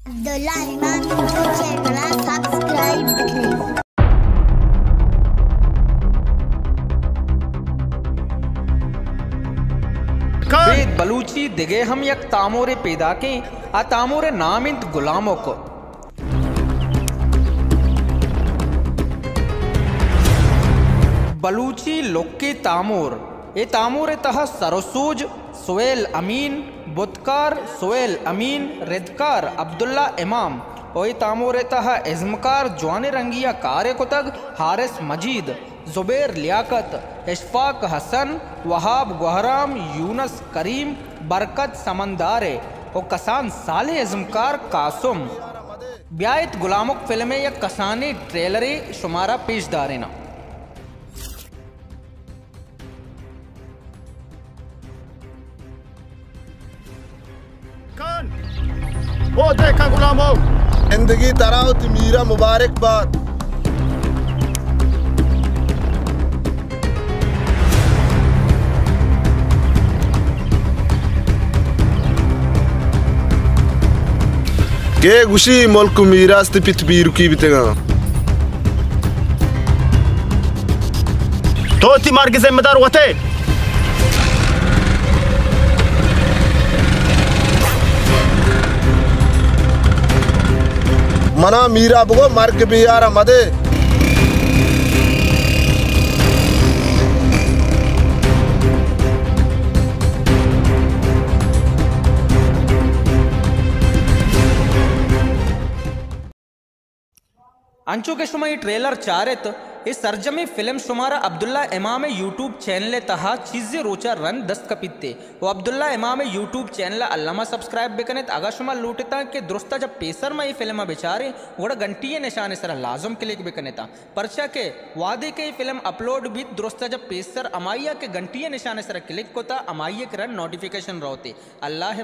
عبداللہ امام YouTube channel ءَ سبسکرائب بکنیں۔ بید بلوچی دگہ ہم یک تامورے پیداکیں، آ تامور ءِ نام انت گلامک۔ بلوچی لکیں تامور۔ اے تامور ءِ تہا سر و سوج سہیل امین، بتکار سہیل امین، ردکار عبداللہ امام و اے تامور ءِ تہا ازمکار جوانیں رنگی ءَ کار ءَ کتگ حارث مجید، زبیر لیاقت، اشفاق حسن، وہاب گوہرام، یونس کریم، برکت سمندار ءَ و کسان سالیں ازمکار قاسم۔ بیایت گلامک فلم ءِ یک کسانیں ٹریلرے شمارا پیش داریناں۔ کن۔ او دیکھا غلامو۔ زندگی ترا و تی میرا مبارک بات۔ کہ گوشی ملک و میراث تی پت پیرکی بیتگاں۔ تو تی مرگ ذمہ دار وتے۔ منا میرا بگو مرگ بیارا مدے۔ انچو کہ شما اے ٹریلر چارت، اے سرجمیں فلم شمارا عبداللہ امام ءِ یوٹیوب چینل ءِ تہا چیزے روچا رند دست کپیت ءُ عبداللہ امام ءِ یوٹیوب چینل ءَ الما سبسکرائب بکنت۔ اگاں شما لوٹتاں کہ درستا چہ پیسر ما اے فلم ءَ بچاریں، گڑا گھنٹی ءِ نشان ءِ سرا لازم کلک بکنتاں، پرچا کہ وہدے کہ اے فلم اپلوڈ بیت، درستا چہ پیسر ہمائی ءَ کہ گھنٹی ءِ نشان ءِ سرا کلک کتا، ہمائی ءِ کرا نوٹیفیکیشن روت۔ اللہ